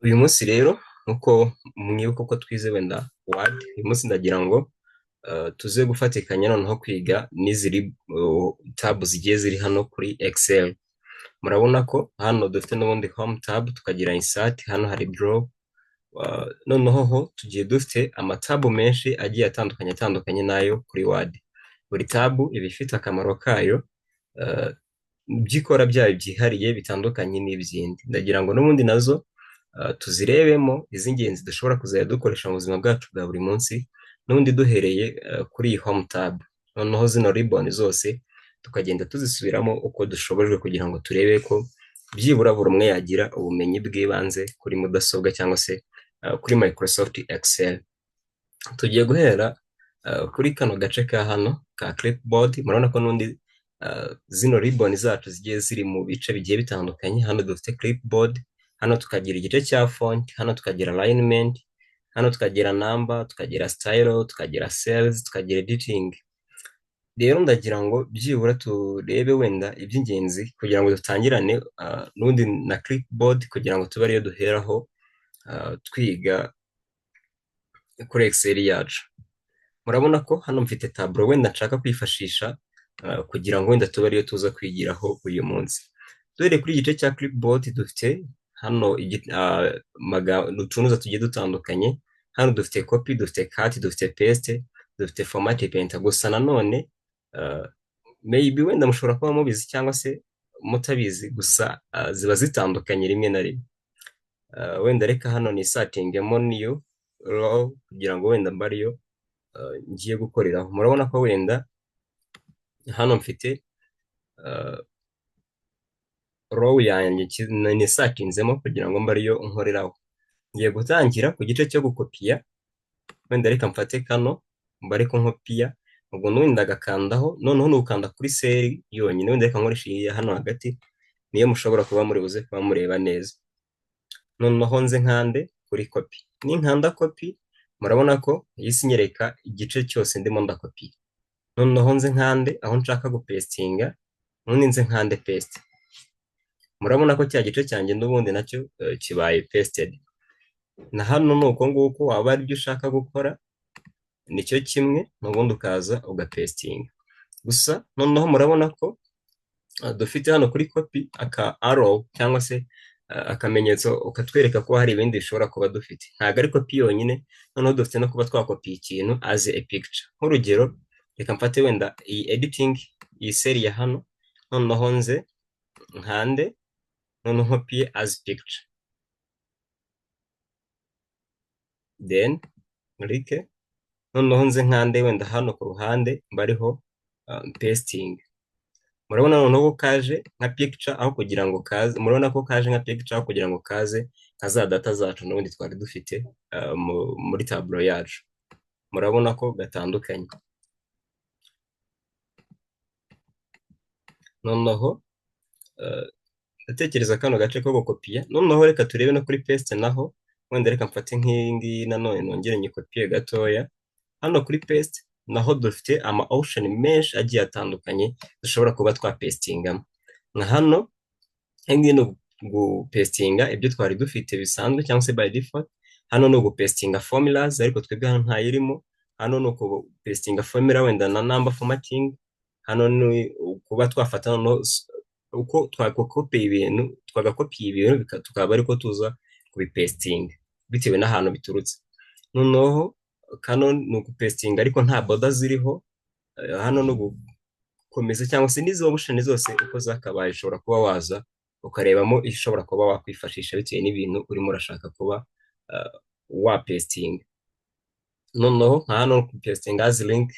Uyu munsi rero, nk'uko mwibuka ko twize wenda Word, uyu munsi ndagira ngo tuze gufatikanya noneho kwiga n'iziri tab zigiye ziri hano kuri Excel. Murabona ko hano dufite n'ubundi Home tab, tukagira Insert, hano hari Draw. Noneho ho tugiye dufite amatabu menshi agiye atandukanye n'ayo kuri Word. Buri tab iba ifite akamaro kayo, ibyo ikora byayo byihariye bitandukanye n'iby'indi. Ndagira ngo n'ubundi nazo tuzirebemo iz'ingenzi dushobora kuzajya dukoresha mu buzima bwacu bwa buri munsi, n'ubundi duhereye kuri iyi Home tab. Noneho zino ribbon zose tukagenda tuzisubiramo uko dushobojwe kugira ngo turebe ko byibura buri umwe yagira ubumenyi bw'ibanze kuri mudasobwa cyangwa se kuri Microsoft Excel. Tugiye guhera kuri kano gace ka hano ka clipboard. Murabona ko n'undi zino ribbon zacu zigiye ziri mu bice bigiye bitandukanye. Hano dufite clipboard, hano tukagira igice cya font, hano tukagira alignment, hano tukagira number, tukagira style, tukagira cells, tukagira editing. Rero ndagira ngo byibura turebe wenda iby'ingenzi kugira ngo dutangirane n'ubundi na clipboard, kugira ngo tube ariyo duheraho twiga kuri Excel yacu. Murabona ko hano mfite tableau wenda nshaka kwifashisha kugira ngo wenda tube ariyo tuza kwigiraho uyu munsi. Duhereye kuri igice cya clipboard, dufite hano utunuza tugiye dutandukanye. Hano dufite copy, dufite cut, dufite paste, dufite format painter. Gusa nanone maybe wenda mushobora kuba mubizi cyangwa se mutabizi, gusa ziba zitandukanye rimwe na rimwe. Wenda reka hano nisatingemo new row kugira ngo wenda mbe ariyo ngiye gukoreraho. Murabona ko wenda hano mfite row yanjye nisatinzemo kugira ngo mbe ariyo nkoreraho. Ngiye gutangira ku gice cyo gukopiya. Wenda reka mfate kano mba ariko nkopiya. Ubwo n'ubundi ndagakandaho, noneho ni ukanda kuri cell yonyine. Wenda reka nkoresha iyi hano hagati, niyo mushobora kuba muri buze kuba mureba neza. Noneho nze nkande kuri copy. Ninkanda copy, murabona ko ihise inyereka igice cyose ndimo ndakopiya. Noneho nze nkande aho nshaka gupestinga, ubundi nze nkande paste. Murabona ko cya gice cyanjye n'ubundi nacyo kibaye pasted. Na hano ni uko nguko, waba ari byo ushaka gukora nicyo kimwe, n'ubundi ukaza ugapestinga. Gusa noneho murabona ko dufite hano kuri copy aka arrow cyangwa se akamenyetso ukatwereka ko hari ibindi bishobora kuba dufite. Ntabwo ari copy yonyine, noneho dufite no kuba twakopiye ikintu as a picture. Nk'urugero, reka mfate wenda iyi editing, iyi cell ya hano, noneho nze nkande, noneho nkopiye as picture, then nklike, noneho nze nkande wenda hano ku ruhande mbariho pasting. Murabona noneho ko kaje nka picture aho kugira ngo kaze, murabona ko kaje nka picture aho kugira ngo kaze nka za data zacu n'ubundi twari dufite muri tableau yacu. Murabona ko gatandukanye. Noneho ndatekereza kano gace ko gukopiya. Noneho reka turebe no kuri paste naho. Wenda reka mfate nk'iyi ngiyi nanone nongere nyikopiye gatoya. Hano kuri paste naho dufite ama option menshi agiye atandukanye dushobora kuba twapestingamo. Nka hano iyi ngiyi ni gupestinga ibyo twari dufite bisanzwe cyangwa se by default. Hano ni ugupestinga formulas, ariko twebwe hano ntayirimo. Hano ni ukupestinga formula wenda na number formatting. Hano ni kuba twafata noneho uko twakopeye ibintu, twagakopiye ibintu, tukaba ariko tuza kubipestinga bitewe n'ahantu biturutse. Noneho kano ni ugupestinga ariko nta border ziriho. Hano ni ugukomeza cyangwa se n'izo option zose uko zakabaye ushobora kuba waza ukarebamo ishobora kuba wakwifashisha bitewe n'ibintu urimo urashaka kuba wapestinga. Noneho nka hano gupestinga as link,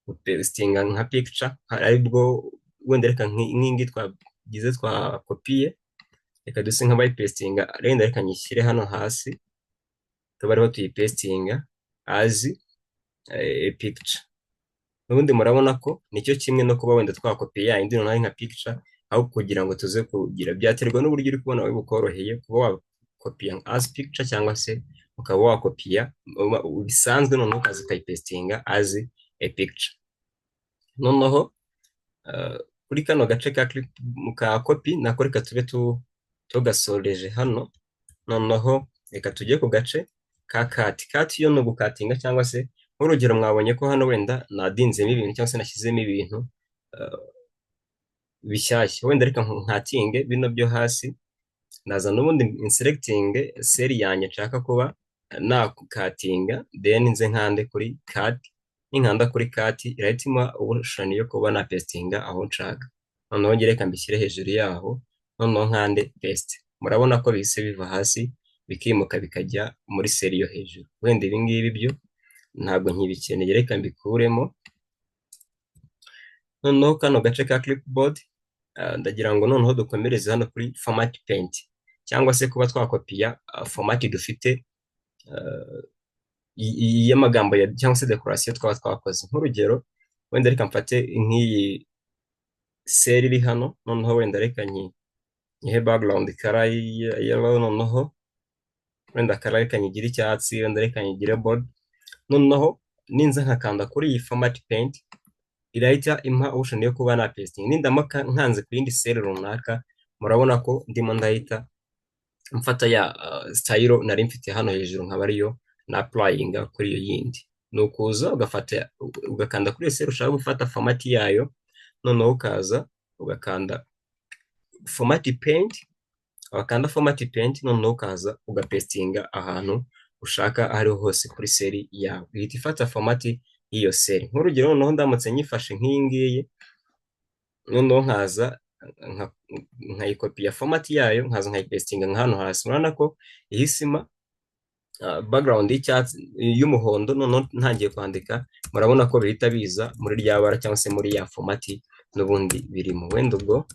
gupestinga nka picture, aribwo wenda reka nk'ingi twagize twakopiye, reka duse nk'abayipestinga. Wenda reka nyishyire hano hasi tuba ariho tuyipestinga as a picture. N'ubundi murabona ko nicyo kimwe no kuba wenda twakopiye ya yindi noneho nka picture aho kugira ngo tuze kugira. Byaterwa n'uburyo uri kubona wowe bukoroheye kuba wakopiya as picture cyangwa se ukaba wakopiya bisanzwe, noneho ukaza ukayipestinga as a picture. Noneho kuri kano gace ka clip ka copy nako reka tube tugasoreje hano. Noneho Reka tujye ku gace ka cut. Cut yo ni ugukatinga, cyangwa se nk'urugero mwabonye ko hano wenda nadinzemo ibintu cyangwa se nashyizemo ibintu bishyashya. Wenda reka nkatinge bino byo hasi, naza n'ubundi inselecting cell yanjye nshaka kuba nakatinga, then nze nkande kuri cut. Ninkanda kuri cut irahita impa option yo kuba na pastinga aho nshaka. Noneho ngere reka mbishyire hejuru yaho, noneho nkande paste. Murabona ko bihise biva hasi bikimuka bikajya muri cell yo hejuru. Wenda ibi ngibi byo ntabwo nkibikeneye, reka mbikuremo. Noneho kano gace ka clipboard, ndagira ngo noneho dukomereze hano kuri format paint, cyangwa se kuba twakopiya format dufite y'amagambo cyangwa se decoration twaba twakoze. Nk'urugero wenda reka mfate nk'iyi cell iri hano, noneho wenda reka nyihe background color yellow, noneho wenda color reka nyigire icyatsi, wenda reka nyigire bold. Noneho ninza nkakanda kuri iyi format paint irahita impa option yo kuba na pasting. Nindamuka nkanze ku yindi cell runaka, murabona ko ndimo ndahita mfata ya style nari mfite hano hejuru, nkaba ariyo na applyinga kuri iyo yindi. Ni ukuza ugafata ugakanda kuri iyo cell ushaka gufata format yayo, noneho ukaza ugakanda format paint, wakanda format paint, noneho ukaza ugapestinga ahantu ushaka aho ariho hose kuri cell yawe, ihita ifata format y'iyo cell. Nk'urugero noneho ndamutse nyifashe nk'iyi ngiyi, noneho nkaza nkayikopiya format yayo, nkaza nkayipestinga nka hano hasi, murabona ko ihise impa background y'icyatsi y'umuhondo. Noneho ntangiye kwandika, murabona ko bihita biza muri rya bara cyangwa se muri ya format n'ubundi birimo. Wenda ubwo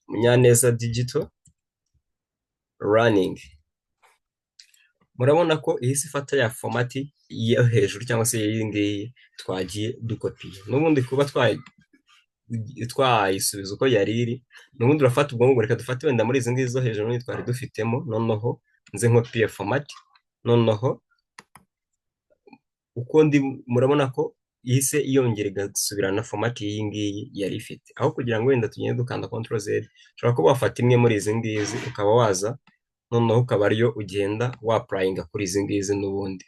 Munyaneza Digital Learning, murabona ko ihise ifata ya format yo hejuru cyangwa se iyi ngiyi twagiye dukopiye. N'ubundi kuba twayisubiza uko yari iri, n'ubundi urafata ubwo ngubwo, reka dufate wenda muri izi ngizi zo hejuru n'ubundi twari dufitemo, noneho nze nkopiye format, noneho uko ndi murabona ko ihise yongera igasubirana format y'iyi ngiyi yari ifite. Aho kugira ngo wenda tugende dukanda control Z, ushobora kuba wafata imwe muri izi ngizi ukaba waza noneho ukaba ariyo ugenda wapurayinga kuri izi ngizi n'ubundi.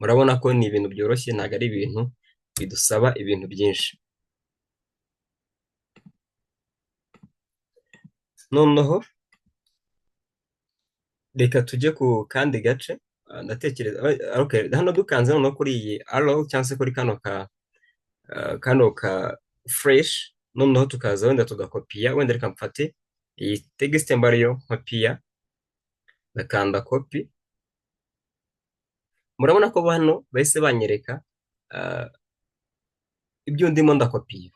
Murabona ko ni ibintu byoroshye, ntabwo ari ibintu bidusaba ibintu byinshi. Noneho reka tujye ku kandi gace. Ndatekereza okay, hano dukanze noneho kuri iyi arrow cyangwa se kuri kano ka flèche, noneho tukaza wenda tugakopiya. Wenda reka mfate iyi text mba ariyo nkopiya, ndakanda copy. Murabona ko hano bahise banyereka ibyo ndimo ndakopiya,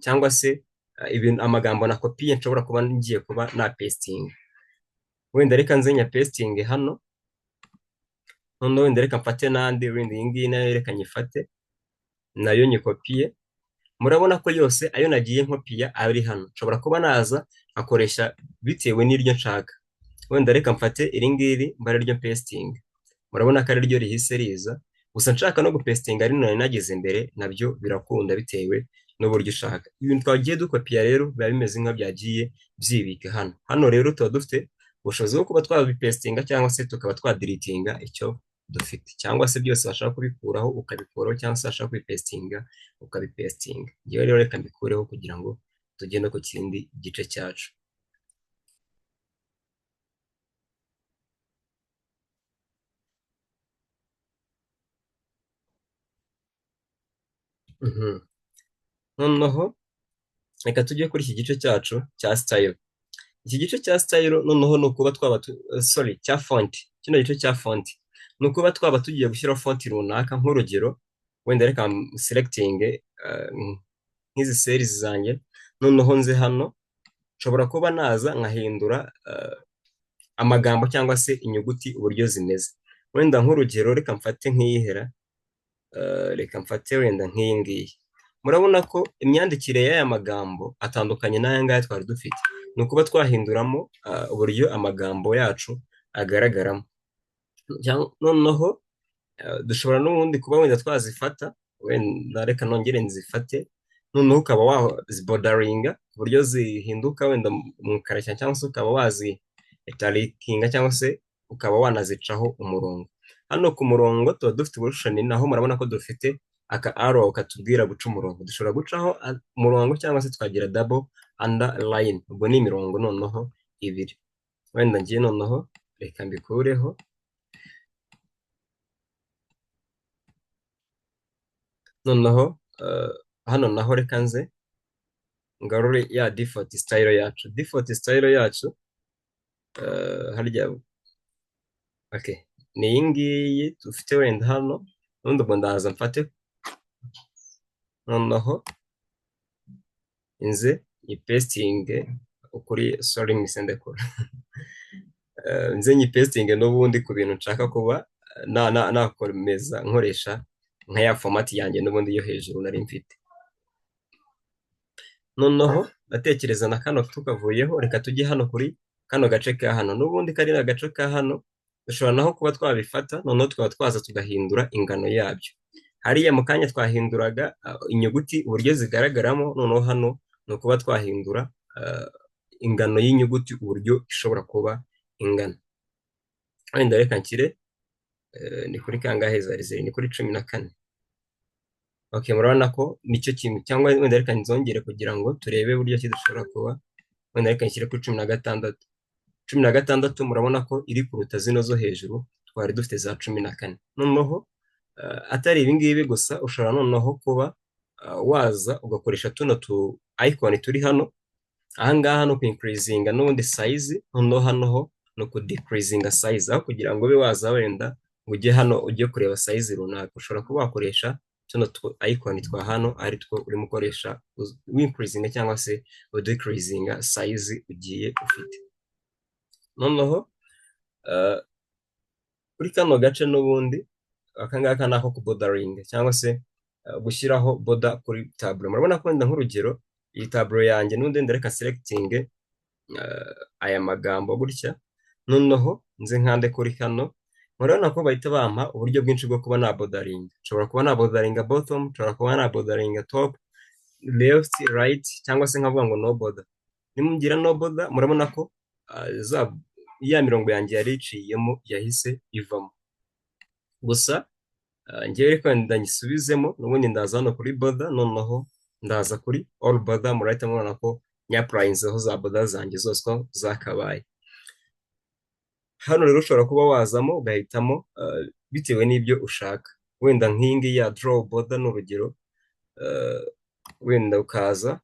cyangwa se ibintu amagambo nakopiye nshobora kuba ngiye kuba na pasting. Wenda reka nze nya pasting hano, noneho wenda reka mfate n'andi, wenda iyi ngiyi nayo reka nyifate nayo nyikopiye. Murabona ko yose ayo nagiye nkopiya ari hano. Nshobora kuba naza nkakoresha bitewe n'iryo nshaka. Wenda reka mfate iri ngiri mba ariryo pasting, murabona ko ariryo rihise riza. Gusa nshaka no gupestinga rino nari nageze mbere, nabyo birakunda bitewe n'uburyo ushaka. Ibintu twagiye dukopiya rero biba bimeze nk'aho byagiye byibika hano. Hano rero tuba dufite ubushobozi bwo kuba twabipestinga cyangwa se tukaba twadiritinga icyo dufite, cyangwa se byose washaka kubikuraho ukabikuraho, cyangwa se washaka kubipestinga ukabipestinga. Ngewe rero reka mbikureho kugira ngo tugende ku kindi gice cyacu. Noneho reka tujye kuri iki gice cyacu cya style. Iki gice cya style noneho ni ukuba twaba sorry, cya font. Kino gice cya font ni ukuba twaba tugiye gushyiraho font runaka. Nk'urugero wenda reka selecting nk'izi series zanjye, noneho nze hano nshobora kuba naza nkahindura amagambo cyangwa se inyuguti uburyo zimeze. Wenda nk'urugero reka mfate nk'iyihera, reka mfate wenda nk'iyi ngiyi. Murabona ko imyandikire y'aya magambo atandukanye n'aya ngaya twari dufite. Ni ukuba twahinduramo uburyo amagambo yacu agaragaramo. Noneho dushobora n'ubundi kuba wenda twazifata, wenda reka nongere nzifate, Noneho ukaba wazibordering'a ku buryo zihinduka wenda umukara cyane, cyangwa se ukaba wazi italicinga, cyangwa se ukaba wanazicaho umurongo. Hano ku murongo tuba dufite uburushani, naho murabona ko dufite aka arrow katubwira guca umurongo. Dushobora gucaho umurongo cyangwa se twagira double underline, ubwo ni imirongo noneho ibiri. Wenda ngiye noneho reka mbikureho. Noneho hano naho reka nze ngarure ya default style yacu. Default style yacu harya, okay, ni iyi ngiyi dufite wenda hano. Ubundi ubwo ndaza mfate noneho nze nyipastinge kuri, sorry, mwisendekura, nze nyipastinge n'ubundi ku bintu nshaka kuba na nakomeza nkoresha nka ya format yanjye n'ubundi yo hejuru nari mfite. Noneho ndatekereza na kano tukavuyeho, reka tujye hano kuri kano gace ka hano. N'ubundi kari agace ka hano dushobora naho kuba twabifata, noneho tukaba twaza tugahindura ingano yabyo. Hariya mu kanya twahinduraga inyuguti uburyo zigaragaramo, noneho hano ni ukuba twahindura ingano y'inyuguti uburyo ishobora kuba ingana. Wenda reka nshyire, ni kuri kangahe zari ziri? Ni kuri 14. Okay, murabona ko nicyo kintu, cyangwa wenda reka nzongere kugira ngo turebe uburyo ki dushobora kuba, wenda reka nshyire kuri 16. 16 murabona ko iri kuruta zino zo hejuru twari dufite za 14. Noneho atari ibi ngibi gusa, ushobora noneho kuba waza ugakoresha tuno tu icon turi hano. Aha ngaha no ku-increasinga n'ubundi size, noneho hano ho no ku-decreasinga size, aho kugira ngo ube waza wenda ngo ujye hano ujye kureba size runaka, ushobora kuba wakoresha tuno tu icon twa hano, ari two urimo ukoresha wincreasinga cyangwa se udecreasinga size ugiye ufite. Noneho kuri kano gace n'ubundi aka ngaka ni ako kuborderinga cyangwa se gushyiraho border kuri tableau. Murabona ko wenda nk'urugero iyi tableau yanjye n'ubundi wenda reka selecting aya magambo gutya, noneho nze nkande kuri kano, murabona ko bahita bampa uburyo bwinshi bwo kuba na borderinga. Nshobora kuba na borderinga bottom, nshobora kuba na borderinga top, left, right, cyangwa se nkavuga ngo no border. Nimugira no border, murabona ko za ya mirongo yanjye yari iciyemo yahise ivamo. Gusa ngewe reka ndanyisubizemo, n'ubundi ndaza hano kuri border, noneho ndaza kuri all border, murahita mubona ko nyapplyinzeho za border zanjye zose ko zakabaye. Hano rero ushobora kuba wazamo ugahitamo bitewe n'ibyo ushaka. Wenda nk'iyi ngiyi ya draw border ni urugero, wenda ukaza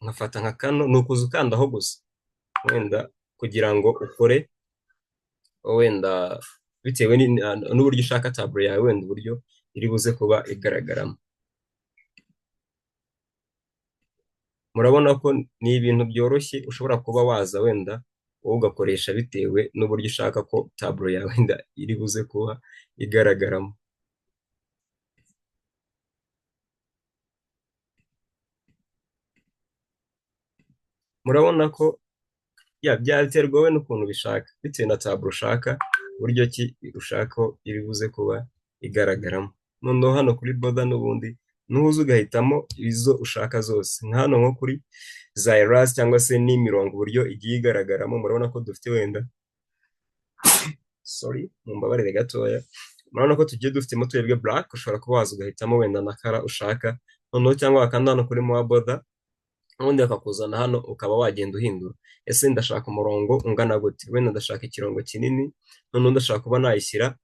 nkafata nka kano, ni ukuza ukandaho gusa wenda kugira ngo ukore wenda bitewe n'uburyo ushaka tableau yawe, wenda uburyo iri buze kuba igaragaramo. Murabona ko ni ibintu byoroshye, ushobora kuba waza wenda wowe ugakoresha bitewe n'uburyo ushaka ko tableau yawe wenda iri buze kuba igaragaramo. Murabona ko ya byaterwa wowe n'ukuntu ubishaka, bitewe na tableau ushaka, uburyo ki ushaka ko iri buze kuba igaragaramo. Noneho hano kuri border n'ubundi nuza ugahitamo izo ushaka zose, nka hano nko kuri za erase cyangwa se n'imirongo uburyo igiye igaragaramo, murabona ko dufite wenda, sorry, mumbabarire gatoya, murabona ko tugiye dufitemo twebwe black, ushobora kuba waza ugahitamo wenda na color ushaka, noneho cyangwa wakanda hano kuri more border, ubundi bakakuzana hano ukaba wagenda uhindura. Ese ndashaka umurongo ungana gute? Wenda ndashaka ikirongo kinini, noneho ndashaka kuba nayishyira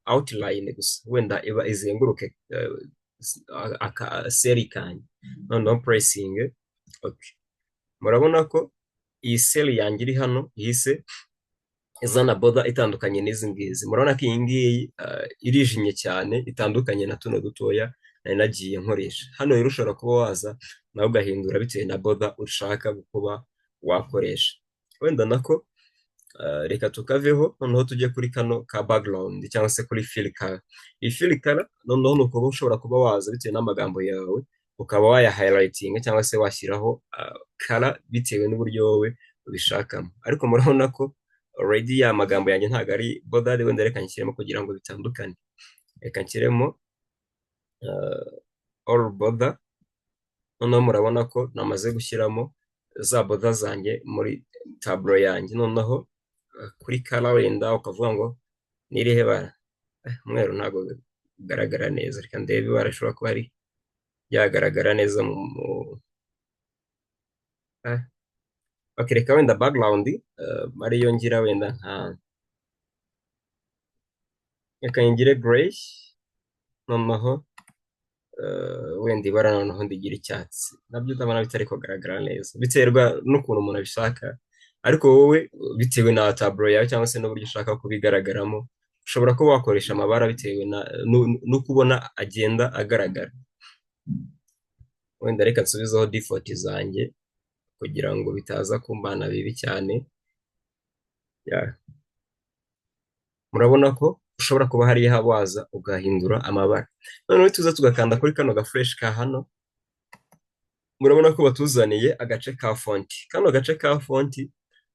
outline gusa, wenda iba izenguruke aka cell kanjye, noneho pressing okay. Murabona ko iyi cell yanjye iri hano ihise izana border itandukanye n'izi ngizi. Murabona ko iyi ngiyi irijimye cyane, itandukanye na tuno dutoya nari nagiye nkoresha. Hano rero ushobora kuba waza nawe ugahindura bitewe na border ushaka kuba wakoresha. Wenda nako reka tukaveho, noneho tujye kuri kano ka background cyangwa se kuri fill color. Iyi fill color noneho ni ukuba ushobora kuba waza bitewe n'amagambo yawe ukaba waya highlighting cyangwa se washyiraho color bitewe n'uburyo wowe ubishakamo. Ariko murabona ko already ya magambo yanjye ntabwo ari bordered, wenda reka nshyiremo kugira ngo bitandukane. Reka nshyiremo all border. Noneho murabona ko namaze gushyiramo za border zanjye muri tableau yanjye. Noneho kuri color wenda ukavuga ngo n'irihe bara? Umweru ntabwo bigaragara neza, reka ndebe ibara rishobora kuba ari ryagaragara neza mu okay, reka wenda background ariyo ngira, wenda nka reka ngire grey, noneho wenda ibara noneho ndigira icyatsi, nabyo ndabona bitari kugaragara neza, biterwa n'ukuntu umuntu abishaka. Ariko wowe bitewe na tableau yawe cyangwa se n'uburyo ushaka kubigaragaramo, ushobora kuba wakoresha amabara bitewe n'uko ubona agenda agaragara. Wenda reka nsubizeho default zanjye kugira ngo bitaza kumbana bibi cyane. Murabona ko ushobora kuba hariya waza ugahindura amabara. Noneho tuza tugakanda kuri kano ga flèche ka hano, murabona ko batuzaniye agace ka font. Kano gace ka font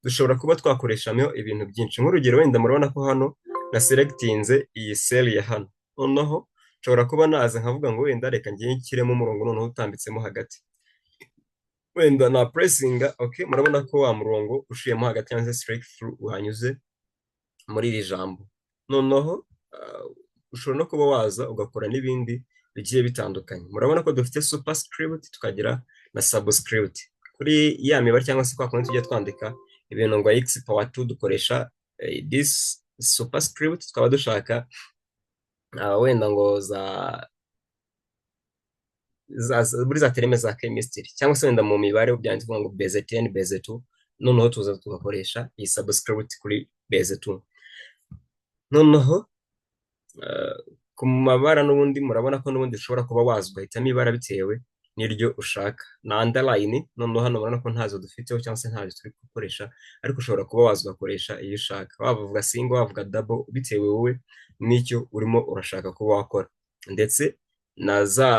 dushobora kuba twakoreshamo ibintu byinshi. Nk'urugero, wenda murabona ko hano na selectinze iyi cell ya hano, noneho nshobora kuba naza nkavuga ngo wenda reka ngiye nshyiremo umurongo noneho utambitsemo hagati. Wenda na pressinga okay, murabona ko wa murongo uciyemo hagati cyangwa se straight through wanyuze muri iri jambo. Noneho ushobora no kuba waza ugakora n'ibindi bigiye bitandukanye. Murabona ko dufite superscript, tukagira na subscript. Kuri ya mibare cyangwa se kwa kundi tujya twandika ibintu ngo x power 2, dukoresha this superscript. Tukaba dushaka wenda ngo za muri za terme za chemistry cyangwa se wenda mu mibare byanditse ngo base 10, base 2, noneho tuza tugakoresha iyi subscript kuri base 2. Noneho ku mabara n'ubundi murabona ko n'ubundi ushobora kuba waza ugahitamo ibara bitewe n'iryo ushaka, na underline. Noneho hano murabona ko ntazo dufiteho cyangwa se ntazo turi gukoresha, ariko ushobora kuba waza ugakoresha iyo ushaka, waba uvuga single, wavuga double, bitewe wowe n'icyo urimo urashaka kuba wakora. Ndetse na za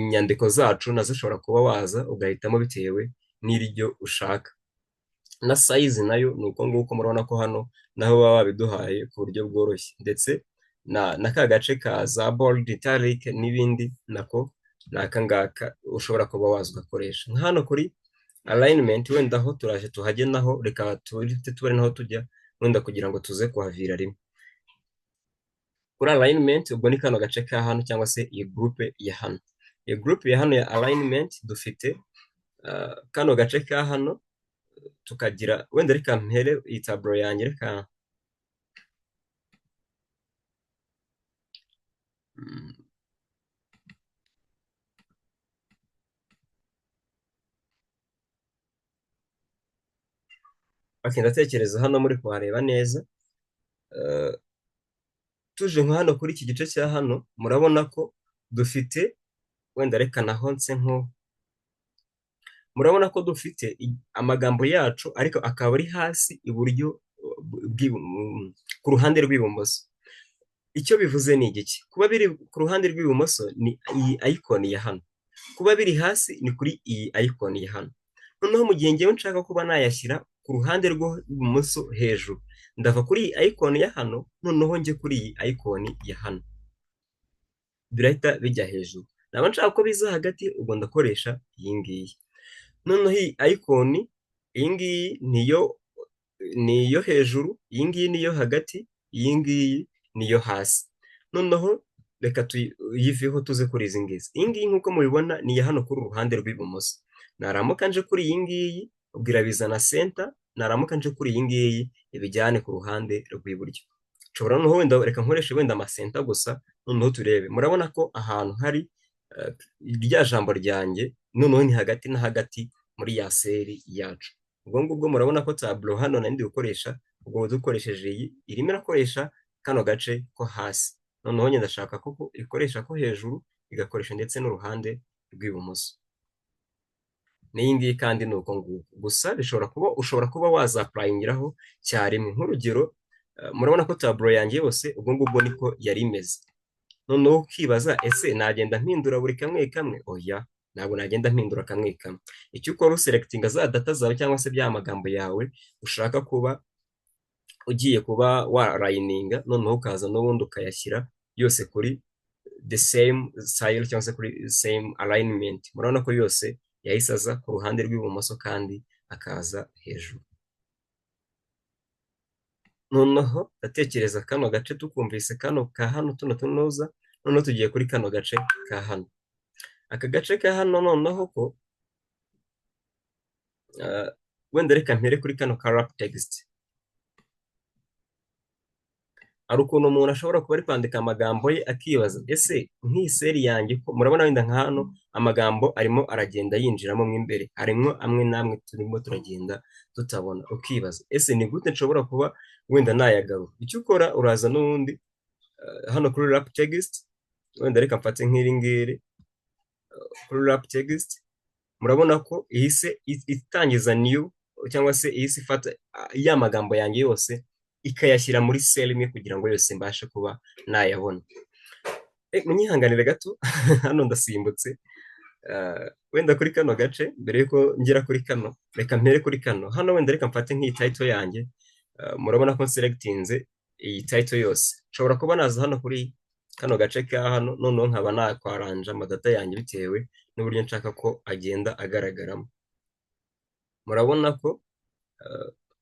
nyandiko zacu nazo ushobora kuba waza ugahitamo bitewe n'iryo ushaka. Na size nayo ni uko nguko, murabona ko hano naho baba babiduhaye ku buryo bworoshye. Ndetse na ka gace ka za bold, italic n'ibindi, nako ni aka ngaka ushobora kuba waza ugakoresha. Nka hano kuri alignment, wenda aho turaje tuhajye naho, reka tubare naho tujya wenda kugira ngo tuze kuhavira rimwe. Kuri alignment ubwo ni kano gace ka hano cyangwa se iyi groupe ya hano. Iyi groupe ya hano ya alignment dufite kano gace ka hano, tukagira wenda, reka mpere iyi tableau yanjye, reka okay, ndatekereza hano muri kuhareba neza. Tuje nka hano kuri iki gice cya hano, murabona ko dufite wenda, reka naho nse nko murabona ko dufite amagambo yacu, ariko akaba ari hasi iburyo ku ruhande rw'ibumoso. Icyo bivuze ni igiki? Kuba biri ku ruhande rw'ibumoso ni iyi icon ya hano, kuba biri hasi ni kuri iyi icon ya hano. Noneho mu gihe ngewe nshaka kuba nayashyira ku ruhande rw'ibumoso hejuru, ndava kuri iyi icon ya hano, noneho njye kuri iyi icon ya hano, birahita bijya hejuru. Naba nshaka ko biza hagati, ubwo ndakoresha iyi ngiyi. Noneho iyi icon, iyi ngiyi niyo hejuru, iyi ngiyi niyo hagati, iyi ngiyi niyo hasi. Noneho reka tuyiveho tuze kuri izi ngizi. Iyi ngiyi nk'uko mubibona ni iya hano kuri uruhande rw'ibumoso. Naramuka nje kuri iyi ngiyi, ubwo irabizana center. Naramuka nje kuri iyi ngiyi, ibijyane ku ruhande rw'iburyo. Nshobora noneho wenda, reka nkoreshe wenda ama center gusa, noneho turebe. Murabona ko ahantu hari rya jambo ryanjye noneho ni hagati na hagati muri ya cell yacu. Ubwo ngubwo murabona ko tableau hano nari ndi gukoresha, ubwo dukoresheje iyi irimo irakoresha kano gace ko hasi. Noneho njye ndashaka ko ikoresha ko hejuru, igakoresha ndetse n'uruhande rw'ibumoso. N'iyi ngiyi kandi ni uko nguko, gusa bishobora kuba ushobora kuba wazapplyingiraho cyarimwe. Nk'urugero, murabona ko tableau yanjye yose ubwo ngubwo niko yari imeze. Noneho ukibaza: ese nagenda mpindura buri kamwe kamwe? Oya, ntabwo nagenda mpindura kamwe kamwe. Icyo ukora, uselectinga za data zawe cyangwa se bya magambo yawe ushaka kuba ugiye kuba waaligninga, noneho ukaza n'ubundi ukayashyira yose kuri the same style cyangwa se kuri same alignment. Murabona ko yose yahise aza ku ruhande rw'ibumoso kandi akaza hejuru. Noneho ndatekereza kano gace tukumvise kano ka hano tuno tunoza, noneho tugiye kuri kano gace ka hano. Aka gace ka hano noneho ko wenda reka mpere kuri kano ka wrap text. Hari ukuntu umuntu ashobora kuba ari kwandika amagambo ye akibaza ese nk'iyi cell yanjye ko murabona wenda nka hano amagambo arimo aragenda yinjiramo mo imbere, harimo amwe n'amwe turimo turagenda tutabona, ukibaza ese ni gute nshobora kuba wenda nayagarura. Icyo ukora uraza n'ubundi hano kuri wrap text, wenda reka mfate nk'iri ngiri kuri wrap text, murabona ko ihise itangiza new cyangwa se ihise ifata ya magambo yanjye yose ikayashyira muri cell imwe kugira ngo yose mbashe kuba nayabona. Munyihanganire gato hano ndasimbutse. Wenda kuri kano gace mbere yuko ngera kuri kano reka mpere kuri kano hano, wenda reka mfate nk'iyi title yanjye. Murabona ko nselectinze iyi title yose, nshobora kuba naza hano kuri kano gace ka hano, noneho nkaba nakwaranja amadata yanjye bitewe n'uburyo nshaka ko agenda agaragaramo. Murabona ko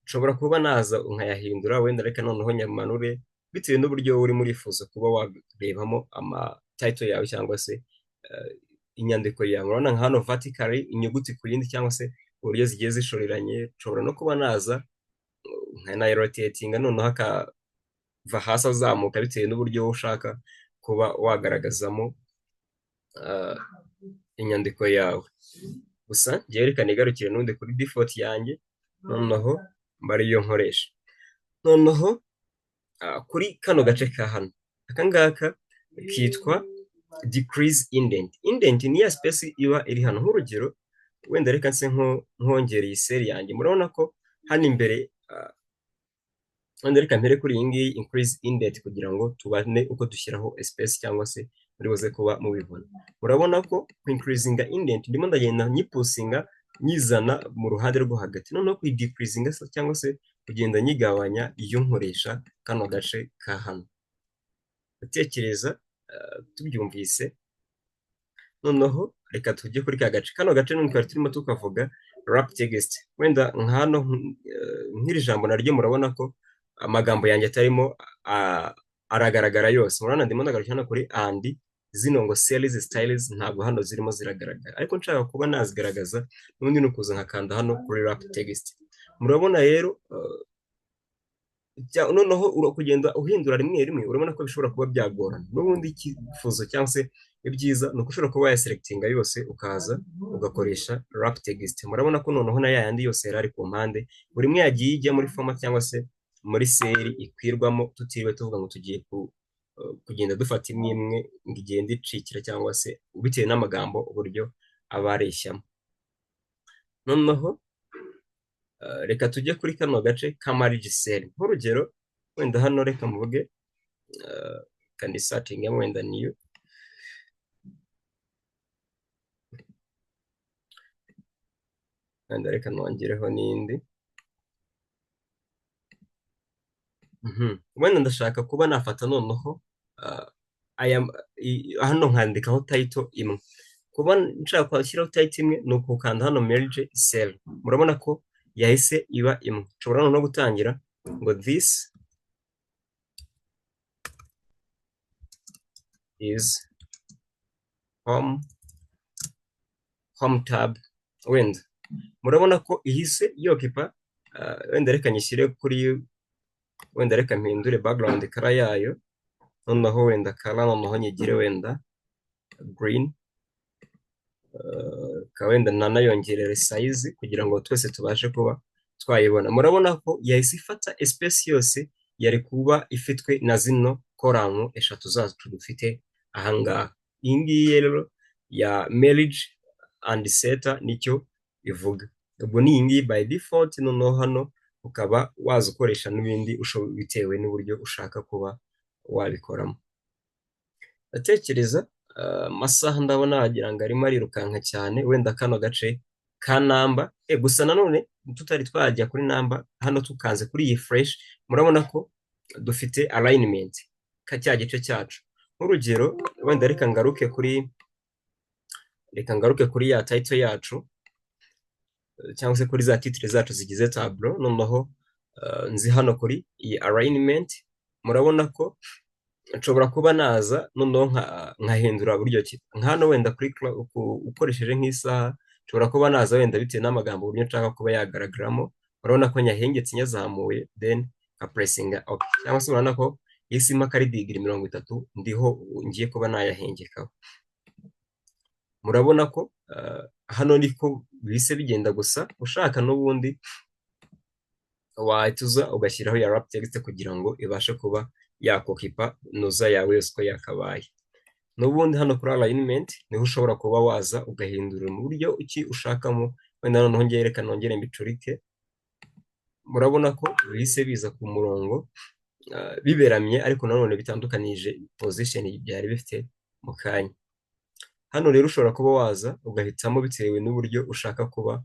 nshobora kuba naza nkayahindura, wenda reka noneho nyamanure bitewe n'uburyo urimo urifuza kuba warebamo ama title yawe cyangwa se inyandiko yawe. Murabona nka hano vertically inyuguti ku yindi cyangwa se uburyo zigiye zishoreranye. Nshobora no kuba naza nkanayirotatinga noneho akava hasi azamuka bitewe n'uburyo ushaka kuba wagaragazamo inyandiko yawe. Gusa njyewe reka nigarukire n'ubundi kuri default yanjye, noneho mba ariyo nkoresha. Noneho kuri kano gace ka hano, aka ngaka kitwa decrease indent. Indent ni ya space iba iri hano. Nk'urugero wenda reka nse nkongera iyi cell yanjye, murabona ko hano imbere, wenda reka mpere kuri iyi ngiyi increase indent kugira ngo tubone uko dushyiraho space cyangwa se muri buze kuba mubibona. Murabona ko ku increasinga indent ndimo ndagenda nyipusinga nyizana mu ruhande rwo hagati, noneho kuyidecreasinga cyangwa se kugenda nyigabanya iyo nkoresha kano gace ka hano. Ndatekereza tubyumvise. Noneho reka tujye kuri ka gace, kano gace n'ubundi twari turimo tukavuga wrap text. Wenda nka hano nk'iri jambo naryo murabona ko amagambo yanjye atarimo aragaragara yose. Murabona ndimo ndagarukira hano kuri and zino ngo cells styles ntabwo hano zirimo ziragaragara, ariko nshaka kuba nazigaragaza n'ubundi ni ukuza nkakanda hano kuri wrap text. Murabona rero noneho kugenda uhindura rimwe rimwe urabona ko bishobora kuba byagorana. N'ubundi icyifuzo cyangwa se ibyiza ni uko ushobora kuba wayaselectinga yose ukaza ugakoresha wrap text. Murabona ko noneho na yandi yose yari ari ku mpande buri imwe yagiye ijya muri format cyangwa se muri cell ikwirwamo, tutiriwe tuvuga ngo tugiye kugenda dufata imwe imwe ngo igende icikira cyangwa se bitewe n'amagambo uburyo aba areshyamo. Noneho reka tujye kuri kano gace ka merge cell. Nk'urugero wenda hano reka mvuge kanisatingemo wenda niyo wenda reka nongereho n'indi. Wenda ndashaka kuba nafata noneho hano nkandikaho title imwe. Kuba nshaka gushyiraho title imwe ni ukukanda hano merge cell, murabona ko yahise iba imwe. Nshobora noneho gutangira ngo this is home tab, wenda murabona ko ihise yokipa. Wenda reka nyishyire kuri, wenda reka mpindure background color yayo, noneho wenda color noneho nyigire wenda green, wenda nanayongerere size kugira ngo twese tubashe kuba twayibona. Murabona ko yahise ifata space yose yari kuba ifitwe na zino column eshatu zacu dufite ahangaha. Iyi ngiyi rero ya merge and center nicyo ivuga. Ubwo ni iyi ngiyi by default, noneho hano ukaba waza ukoresha n'ibindi bitewe n'uburyo ushaka kuba wabikoramo. Ndatekereza amasaha ndabona wagira ngo arimo arirukanka cyane. Wenda kano gace ka number, gusa nanone tutari twajya kuri number, hano tukanze kuri iyi flèche murabona ko dufite alignment ka cya gice cyacu. Nk'urugero, wenda reka ngaruke kuri ya title yacu, cyangwa se kuri za titre zacu zigize tableau. Noneho nzi hano kuri iyi alignment, murabona ko nshobora kuba naza noneho nkahindura buryo ki. Nka hano wenda kuri ukoresheje nk'isaha, nshobora kuba naza wenda bitewe n'amagambo uburyo nshaka kuba yagaragaramo. Urabona ko nyahengetse nyazamuye, then nka pressinga OK, cyangwa se urabona ko isi impaka ari degree 30 ndiho ngiye kuba nayahengekaho. Murabona ko hano niko bihise bigenda. Gusa ushaka n'ubundi wahita uza ugashyiraho ya wrap text kugira ngo ibashe kuba yakoccupa nuza yawe yose uko yakabaye. N'ubundi hano kuri alignment niho ushobora kuba waza ugahindura mu buryo iki ushakamo. Wenda noneho ngiye, reka nongere mbicurike. Murabona ko bihise biza ku murongo biberamye, ariko nanone bitandukanije position byari bifite mu kanya. Hano rero ushobora kuba waza ugahitamo bitewe n'uburyo ushaka kuba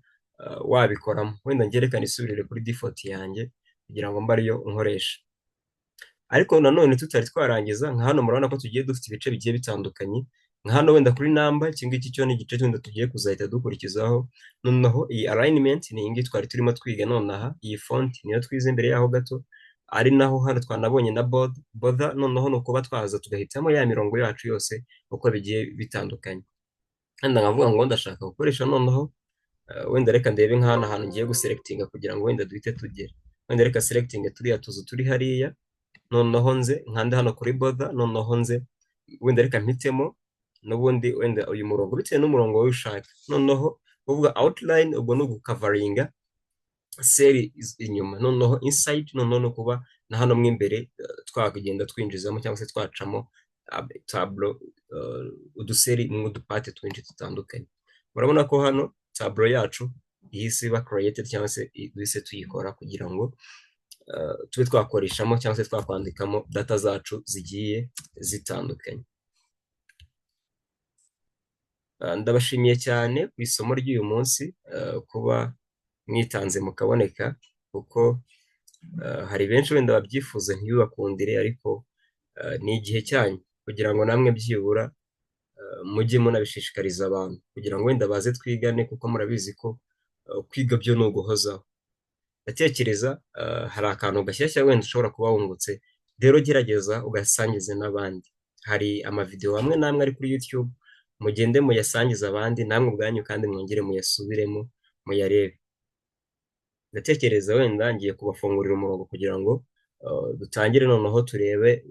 wabikoramo. Wenda ngerekane isubirire kuri default yanjye kugira ngo mbe ariyo nkoresha. Ariko nanone tutari twarangiza, nka hano murabona ko tugiye dufite ibice bigiye bitandukanye. Nka hano wenda kuri number, iki ngiki cyo ni igice wenda tugiye kuzahita dukurikizaho. Noneho iyi alignment ni iyi ngiyi twari turimo twiga nonaha. Iyi font niyo twize imbere yaho gato, ari naho hano twanabonye na border. Noneho ni ukuba twaza tugahitamo ya mirongo yacu yose uko bigiye bitandukanye. Wenda nkavuga ngo ndashaka gukoresha noneho wenda reka ndebe nk'hano hantu ngiye guselectinga kugira ngo wenda duhite tugera. Wenda reka selecting turiya tuzu turi hariya, noneho nze nkande hano kuri border. Noneho nze wenda reka mpitemo n'ubundi wenda uyu murongo bitewe n'umurongo wowe ushaka. Noneho uvuga outline, ubwo ni ugucoveringa cell inyuma. Noneho inside, noneho no kuba na hano mo imbere twagenda twinjizamo cyangwa se twacamo tableau uducell n'udupart twinshi dutandukanye. Murabona ko hano tableau yacu ihise iba created, cyangwa se duhise tuyikora kugira ngo tube twakoreshamo cyangwa se twakwandikamo data zacu zigiye zitandukanye. Ndabashimiye cyane ku isomo ry'uyu munsi, kuba mwitanze mukaboneka, kuko hari benshi wenda babyifuza ntibibakundire, ariko ni igihe cyanyu kugira ngo namwe byibura mujye munabishishikariza abantu kugira ngo wenda baze twigane, kuko murabizi ko kwiga byo ni uguhozaho. Ndatekereza hari akantu gashyashya wenda ushobora kuba wungutse. Rero gerageza ugasangize n'abandi. Hari amavidewo amwe n'amwe ari kuri YouTube, mugende muyasangize abandi, namwe ubwanyu kandi mwongere muyasubiremo, muyarebe. Ndatekereza wenda ngiye kubafungurira umurongo kugira ngo dutangire noneho turebe.